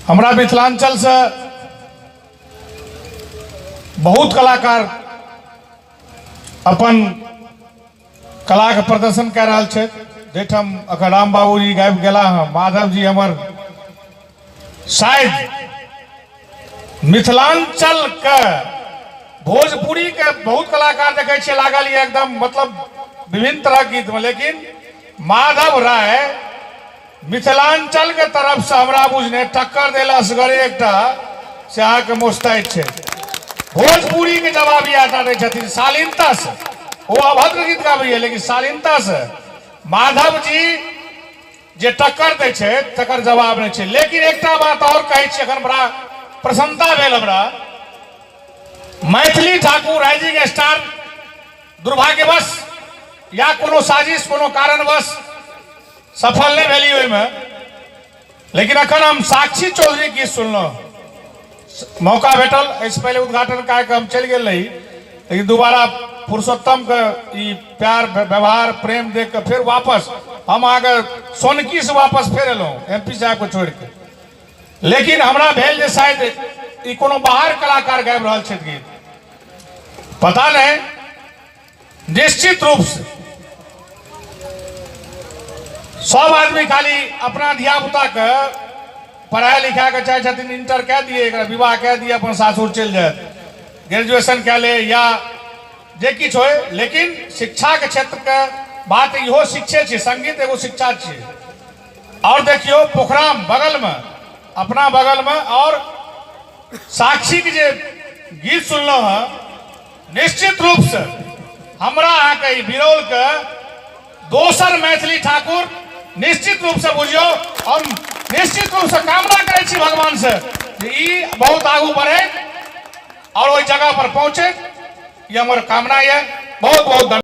हमरा मिथिलांचलसँ बहुत कलाकार अपन कलाके प्रदर्शन कए रहल छथि। जाहिठाम अखन राम बाबूजी गाबि गेला हँ, माधव जी हमर शायद मिथिलांचलके भोजपुरीके बहुत कलाकार देखै छियै लागल यऽ एकदम मतलब विभिन्न तरहक गीतमे, लेकिन माधव राय मिथिलांचल के तरफ से हमरा बुझने टक्कर देला असगरे एकटा से अहाँके मोस्ताइद छै। भोजपुरी के जवाब इएह दै छथिन शालीनता से। ओ अभद्र गीत गाबैया लेकिन शालीनता से माधव जी जे टक्कर दै छै तकर जवाब नहि छै। लेकिन एकटा बात और कहै छी, एखन बड़ा प्रसन्नता भेल हमरा, मैथिली ठाकुर राइजिंग स्टार दुर्भाग्यवश या कोनो साजिश कोनो कारणवश सफल नहि भेली ओहिमे, लेकिन अखन हम साक्षी चौधरी गीत सुनलहुँ, मौका भेटल। एहिसँ पहिले उद्घाटन कए कऽ हम चलि गेल रही, लेकिन दोबारा पुरुषोत्तमके ई प्यार व्यवहार प्रेम देख कऽ फेर वापस हम अहाँके सोनकीसँ वापस फेर एलहुँ एम पी साहबके छोड़ि कऽ। लेकिन हमरा भेल जे शायद ई कोनो बाहर कलाकार गाबि रहल छथि गीत, पता नहि। निश्चित रूप से सब आदमी खाली अपना धिया पुता के पढ़ाई लिखा के चाहे छथिन इंटर कए दिए, एकरा विवाह कए दिए, अपन सासुर चलि जायत, ग्रेजुएशन कए ले या जे किछु होय, लेकिन शिक्षा के क्षेत्र के बात इहो शिक्षे छै, संगीत एगो शिक्षा छियै। और देखियो पोखराम बगल में, अपना बगल में, और साक्षी के जे गीत सुनलहुँ हँ, निश्चित रूप से हमरा अहाँके ई बिरौल के दोसर मैथिली ठाकुर निश्चित रूप से बुझियो, हम निश्चित रूप से कामना करै छी भगवान से जे ई बहुत आगू बढ़े और ओहि जगह पर पहुंचे, ये हमर कामना यऽ। बहुत बहुत धन्यवाद।